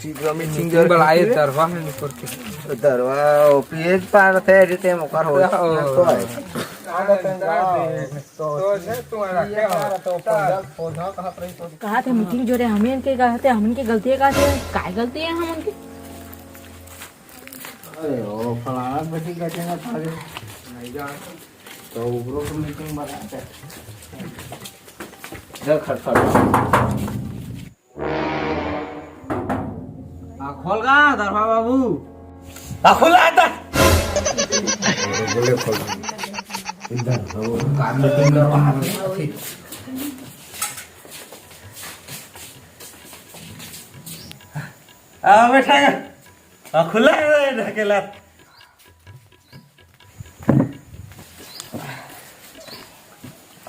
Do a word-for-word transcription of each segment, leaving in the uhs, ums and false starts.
Meeting बलाए दरवा में निकल के। दरवा ओ पीएच पार थे, एडी टाइम ओकर हो। ओ। तो है। कहा थे मीटिंग जोरे, हमें इनके कहा थे, हमन के गलती है, कहा थे, काय गलती है हमन के? अरे ओ फलाना मीटिंग करके ना था। नहीं जा। तो उग्रो को मीटिंग बना के। जा खट खट। आ, खोल गा, दरभा बाबू। आ, खोल गा, ता। बोले खोल। इधर, वो काम में तुम लोग वहाँ पे। आ, बैठा है। आ, खुला है, ढकेला।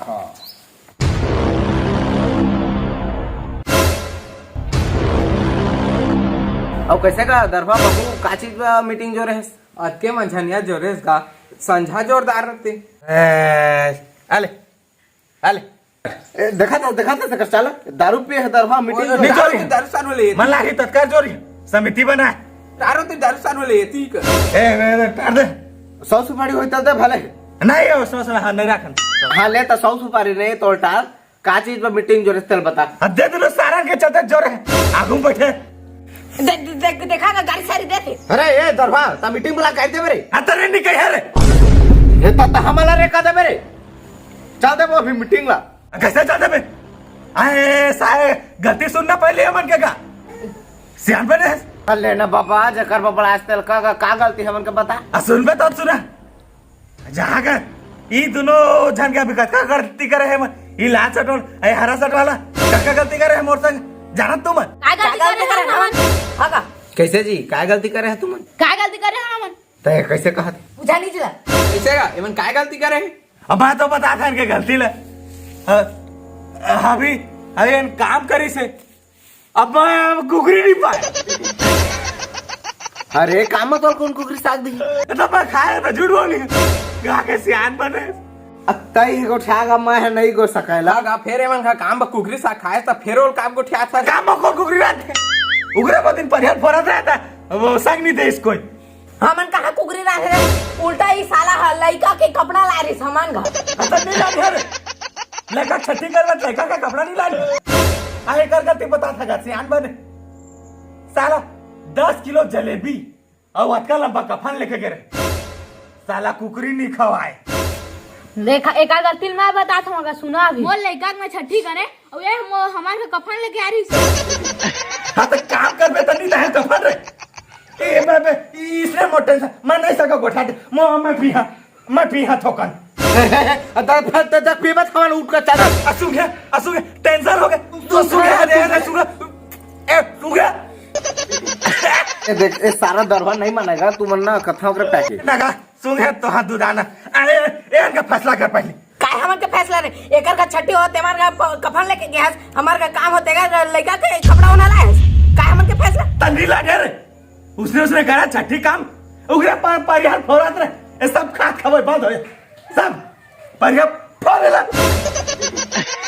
हाँ। अउ कैसे का दरभा बाबू, का चीज बा मीटिंग जोरे हस? अतके मंझनिया जोरे हस का, संझा जोरदार रहते। ए, आले, आले। ए, देखा था, देखा था, सकर चाला, दारू पिए है दरभा मीटिंग ओए, जोरे। नहीं जोरी। दारू सार वाले ये मन लागी तत्कार जोरी, समिति बना। तारो तो दारू सार वाले ये, ठीक है। ए, ए, ए, तार दे। सौ सुपारी होई तब दे भले। नहीं हो, सौ, सौ, हाँ, नहीं रखन। हाँ, ले तो सौ सुपारी नहीं, तोल टार। का चीज पर मीटिंग जोरे, चल बता। अब दे दिलो सारन के चलते जोरे। आगू बैठे। दे, दे, दे, देखा ना, गाड़ी सारी देते। अरे, ए, दरभा, ता मीटिंग बुला कर दे मेरे। अतरे नहीं कहे रे। ये ता, ता हमारा रे का दे मेरे। चल दे वो अभी मीटिंग ला। कैसे चल दे बे? आए, साए, गलती सुनना पहले हमन के का? सियान बने है। अरे ना बाबा, जकर बाबा आज तल का, का, का गलती हमन के बता? आ, सुन बे तो सुना। जहाँ का ई दोनों झन के अभी कतका गलती करे है मन। ई लाल शर्ट वाला, ए हरा शर्ट वाला, कतका गलती करे है मोर संग, जानत तुमन? का गलती करे हन हमन? हाँ का? कैसे जी, का गलती करे है तुमन? का गलती करे हन हमन? तय कैसे कहा था? बुझा नहीं चला। कैसे का? एमन का गलती करे है? अब मैं तो बता था इनके गलती ले। हाँ, अभी, अभी इन काम करी से अब मैं अब कुकरी नहीं पाए। अरे, काम में तो कौन कुकरी साग दी? तो मैं खाए तो झूठ बोली। गा के सियान बने। अत्ता ही गोठा का मैं है नहीं गो सकेला। गा फिर एमन का काम बा कुकरी साग खाए तो फिर और काम गोठिया था। काम में कौन कुकरी रहते? उगरे को दिन परिहार फरत रहता। वो संग नहीं दे इसको। हमन कहाँ कुकरी रहे रे? उल्टा ई साला ह लइका के कपड़ा ला रहिस हमन घर। अतन नहीं लागे रे। लइका छठी करवत लइका का कपड़ा नहीं लागे। आ एकर गलती बता था सियान बने। साला दस किलो जलेबी अउ अतका लंबा कफन लेके गे रहे। साला कुकरी नहीं खवाए। देखा, एकर गलती मैं बता था मगर सुना अभी। मोर लइका के मैं छठी करे अउ ये मो-, हमार के कफन लेके आ रही। हाँ, तो काम करबे त नहीं दहे कफन रे। ए, मैं, मैं, इसने मोर टेंशन, मैं नहीं सका गोठा दे। मो, मैं पीहा, मैं पीहा थोकन। अदा, फिर तो जब पीबे तो हमारे उठ कर चल। असुंगे, असुंगे, टेंशन हो गया। तू सुंगे, अरे, अरे, सुंगे। ए, सुंगे। ए, देख, ए, सारा दरबार नहीं मानेगा, तू मन ना कथा ओकरे पैके। ना, सुंगे तो हाथ दुदाना। अरे, ए, इनका फैसला कर पहले। काय हमन के फैसला रे? एकर का छठी हो, तेमन का प-, कफन लेके गया हस, हमार का काम होते का, लइका के कपड़ा होना लाए हस। काय हमन के फैसला? तंगी लागे रे। उसने, उसने करा छठी काम, उगरे पर, परिहार फोड़त रे। ये सब खा खबर बंद होए। सब परिहार फोड़ देला।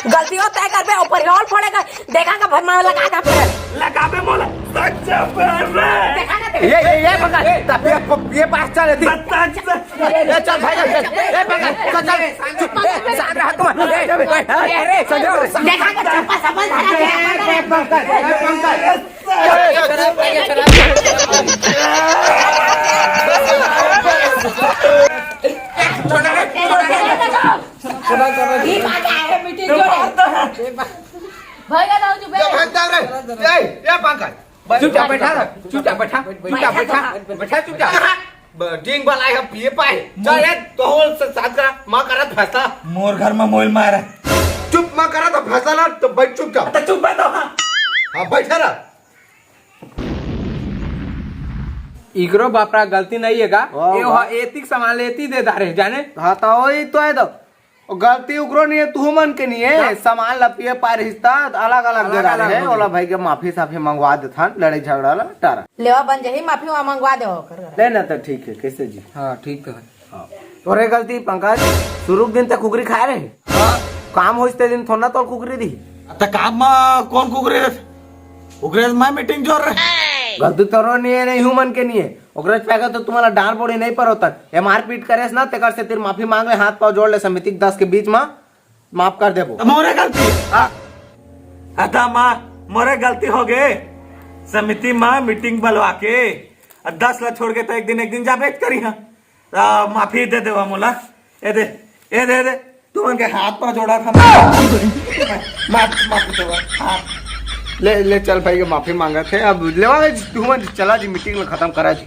गलती हो तय करबे, ऊपर हॉल फोड़े का, देखा का भरमा लगा था फिर। लगाबे मोला, सच्चा प्यार रे। देखा ना ये, ये, ये पकड़, तब ये, ये पास चले थी। बता, ए, चल भाई, ए, ए, पकड़, चल, चल, चुप, शांत रह तुम। ए, ए, ए, अरे, संजय, देखा के चप्पा समझ आ रहा है। ए, पंकज, ए, पंकज, ये का क्या है, मीटिंग जो है? भैया, लाओ, चुप ए, है। भाग जा रे। ए, ए, पंकज। चुपचाप बैठा रह, चुपचाप बैठा, चुपचाप बैठा, बैठा चुपचाप। ब-, टीम वाला है, पिए पाए। चल, ए, तो हो स-, साथ का, माँ करा फैसला। मोर घर में मोइल मारा। चुप, माँ करा तो फैसला ना, तो बैठ चुपचाप। तो चुप बैठो, हाँ। हाँ, बैठा रह। इकरो बापरा गलती नहीं है का? वाह, ये वाह। वहाँ एतिक सामान लेती दे दारे, जाने? हाँ, तो वही तो है तो। ओ, गलती उकरो नहीं है, तू मन के नहीं है। का? सामान ला पिए पाए रहिस ता, अलग-अलग दे अलग-अलग रहे। हो गए। ओला भाई के माफी साफी मंगवा देथन, लड़ाई झगड़ा ला टारा। लेवा बन जाही, माफी वहाँ मंगवा दे ओकर। ले ना तो ठीक है, कैसे जी? हाँ, ठीक तो है। हाँ। तोरे गलती पंकज, शुरू के दिन तक कुकरी खाए रहे। हाँ। काम होइस ते दिन थोड़ा ना तोर कुकरी दी। त काम में कौन कुकरी रहे? ओकरे मैं मीटिंग जोर रहे। गलती तोरो नहीं है, नहीं हूँ मन के नहीं है। ओकरे पाएगा तो तुम्हारा डांड बोड़ी नहीं पर होता। ये मारपीट करेस ना, तेकर से तेरी माफी मांग ले, हाथ पाँव जोड़ ले, समिति के दस के बीच में माफ कर देबो। तो मोरे गलती है, हाँ? अदा माँ, मोरे गलती हो गए। समिति माँ मीटिंग बुलवा के, आ दस ला छोड़ के तो एक दिन, एक दिन जाबे करी, हाँ। आ, माफी दे देवा मोला। ए दे, ए दे, ए दे। तुमन के हाथ पर जोड़ा था। माफ, माफ देवा। हाँ। ले, ले चल भाई, के माफी मांगत है। अब लेवा, तुमन चला जी, मीटिंग ला खत्म करा जी।